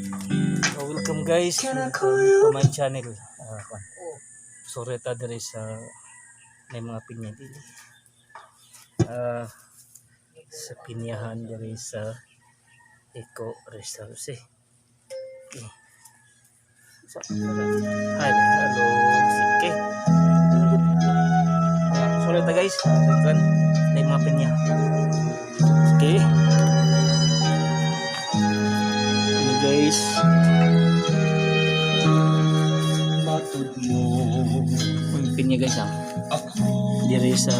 Oh, welcome guys, welcome to my channel. Kwan. Sorry ta diri sa may mga pinya dili. Sa pinyahan diri sa Eco Rest House eh. Okay. So, hi, hello, sige. Sorry ta guys, kan may mga pinya. Okay. Ano guys? Matud mo Ang pinya guys ah. ako Diri sa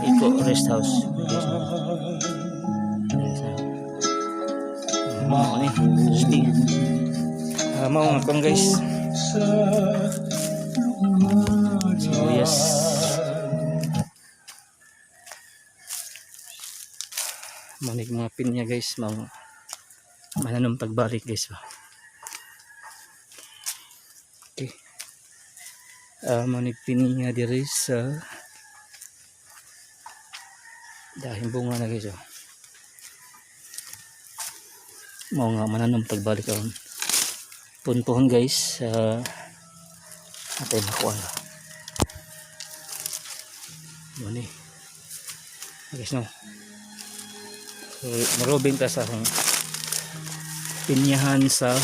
Eco Rest House. Guys, ah. Guys, ah. Mao ni. Stick. Mao nga kon guys. Sa lunghanan. Sibuyas. Mao ni mga pinya guys, mao mananom pagbalik guys ba. Okay. Mao ni pinya diri sa dahil bunga na guys oh. Mao nga mananom pagbalik aron. Punpuhon guys, atay makuha. Mao ni. Guys no. So, marobing ta sa akong pinyahan sa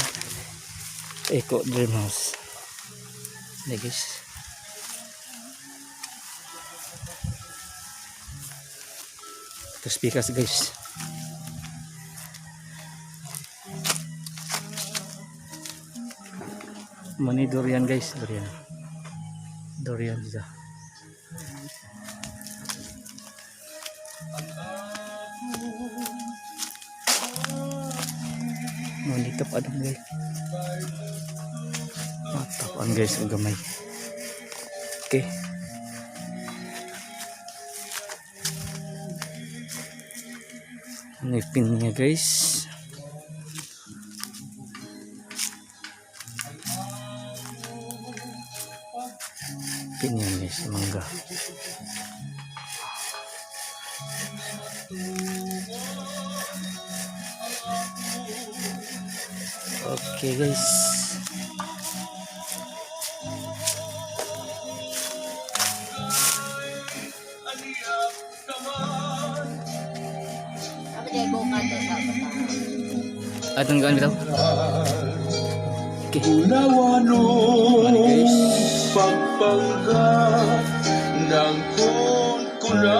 Eco Dream House. Ni guys. Tapos pikas guys. Mani durian guys, durian. Durian dito. Mani top adong guys. Tapuan guys, ang gamay. Okay. Ano yung pin niya guys? Pin niya guys, mangga. Okay guys. Aniyak ka man. Apa jay buka to sa bata. Atong gaan bitaw. Okay. Bulawanong Ano, guys? Pagpangga ng kunkulan.